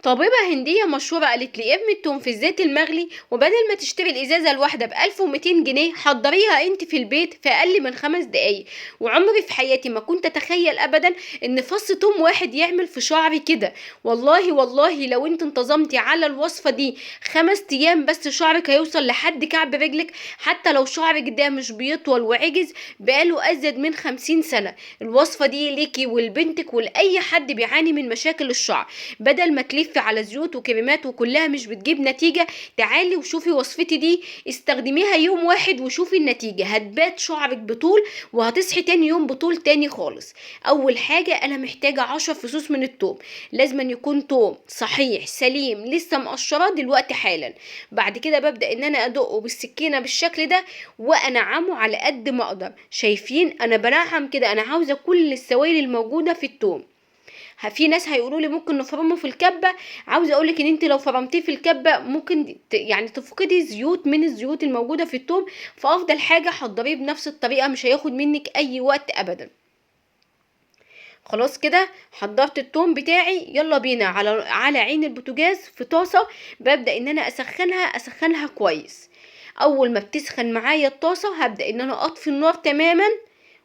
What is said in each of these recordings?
طبيبة هندية مشهورة قالت لي ارمي التوم في الزيت المغلي، وبدل ما تشتري الإزازة الواحدة ب1200 جنيه حضريها انت في البيت في أقل من 5 دقايق. وعمري في حياتي ما كنت أتخيل أبدا إن فص توم واحد يعمل في شعري كده. والله والله لو انت انتظمتي على الوصفة دي 5 أيام بس شعرك هيوصل لحد كعب رجلك، حتى لو شعرك ده مش بيطول وعجز بقاله أزيد من 50 سنة. الوصفة دي ليكي ولبنتك ولأي حد بيعاني من مشاكل الشعر. بدل ما تلفي على زيوت وكريمات وكلها مش بتجيب نتيجة، تعالي وشوفي وصفتي دي، استخدميها يوم واحد وشوفي النتيجة. هتبات شعرك بطول وهتصحي تاني يوم بطول تاني خالص. أول حاجة أنا محتاجة 10 فصوص من التوم، لازم أن يكون توم صحيح سليم لسه مقشراه دلوقتي حالا. بعد كده ببدأ إن أنا أدقه بالسكينة بالشكل ده وأنعمه على قد ما أقدر. شايفين أنا بنعم كده، أنا عاوزة كل السوائل الموجودة في التوم. في ناس هيقولوا لي ممكن نفرمه في الكبة، عاوزة اقولك ان انت لو فرمتيه في الكبة ممكن تفقدي زيوت من الزيوت الموجودة في التوم، فافضل حاجة حضريه بنفس الطريقة، مش هياخد منك اي وقت ابدا. خلاص كده حضرت التوم بتاعي، يلا بينا على عين البوتاجاز في طاسة. ببدأ ان انا اسخنها كويس. اول ما بتسخن معايا الطاسة هبدأ ان انا اطفي النار تماما،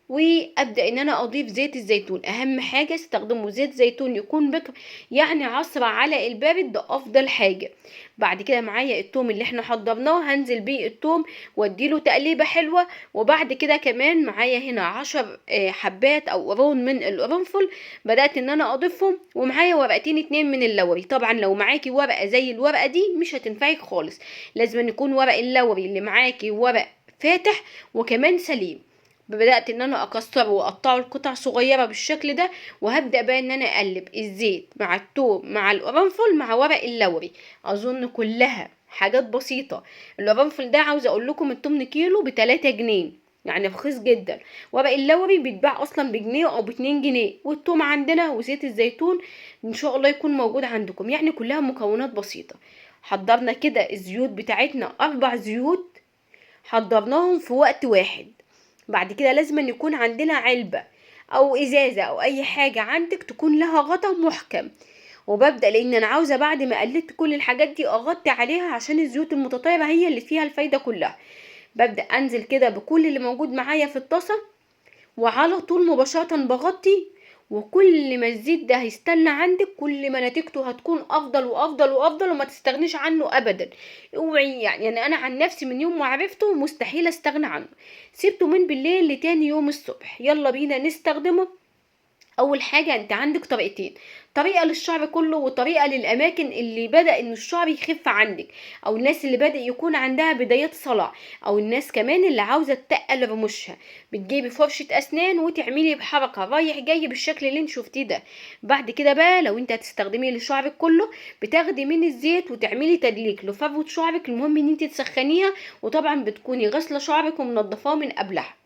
وابدا ان انا اضيف زيت الزيتون. اهم حاجه استخدموا زيت زيتون يكون بكر، يعني عصره على البارد، ده افضل حاجه. بعد كده معايا التوم اللي احنا حضرناه، هنزل بيه التوم واديله تقليبه حلوه. وبعد كده كمان معايا هنا 10 حبات او قرون من القرنفل بدات ان انا اضيفهم، ومعايا ورقتين 2 من اللوري. طبعا لو معاكي ورقه زي الورقه دي مش هتنفعك خالص، لازم أن يكون ورق اللوري اللي معاكي ورق فاتح وكمان سليم. بدأت ان انا اكسره واقطعه لقطع صغيرة بالشكل ده، وهبدأ بقى ان انا اقلب الزيت مع التوم مع القرنفل مع ورق اللوري. اظن كلها حاجات بسيطة. القرنفل ده عاوزة اقول لكم التمن كيلو بتلاتة جنيه، يعني رخيص جدا. ورق اللوري بيتباع اصلا بجنيه او باتنين جنيه، والتوم عندنا وزيت الزيتون ان شاء الله يكون موجود عندكم. يعني كلها مكونات بسيطة. حضرنا كده الزيوت بتاعتنا، 4 زيوت حضرناهم في وقت واحد. بعد كده لازم أن يكون عندنا علبة أو إزازة أو أي حاجة عندك تكون لها غطا محكم. وببدأ لأن أنا عاوزة بعد ما قلبت كل الحاجات دي أغطي عليها عشان الزيوت المتطايرة هي اللي فيها الفايدة كلها. ببدأ أنزل كده بكل اللي موجود معايا في الطاسة، وعلى طول مباشرة بغطي. وكل ما الزيت ده هيستنى عندك كل ما نتيجته هتكون افضل وافضل وافضل، وما تستغنيش عنه ابدا. اوعي، يعني انا عن نفسي من يوم ما عرفته مستحيل استغنى عنه. سيبته من بالليل لتاني يوم الصبح. يلا بينا نستخدمه. اول حاجه انت عندك طريقتين، طريقه للشعر كله وطريقه للاماكن اللي بدا ان الشعر يخف عندك، او الناس اللي بدا يكون عندها بدايات صلع، او الناس كمان اللي عاوزه تتقل رموشها. بتجيبي فرشه اسنان وتعملي بحركه رايح جاي بالشكل اللي انت شفتيه ده. بعد كده بقى لو انت هتستخدميه لشعرك كله بتاخدي من الزيت وتعملي تدليك لفروه شعرك. المهم ان انت تسخنيها، وطبعا بتكوني غاسله شعرك ومنضفاه من قبلها.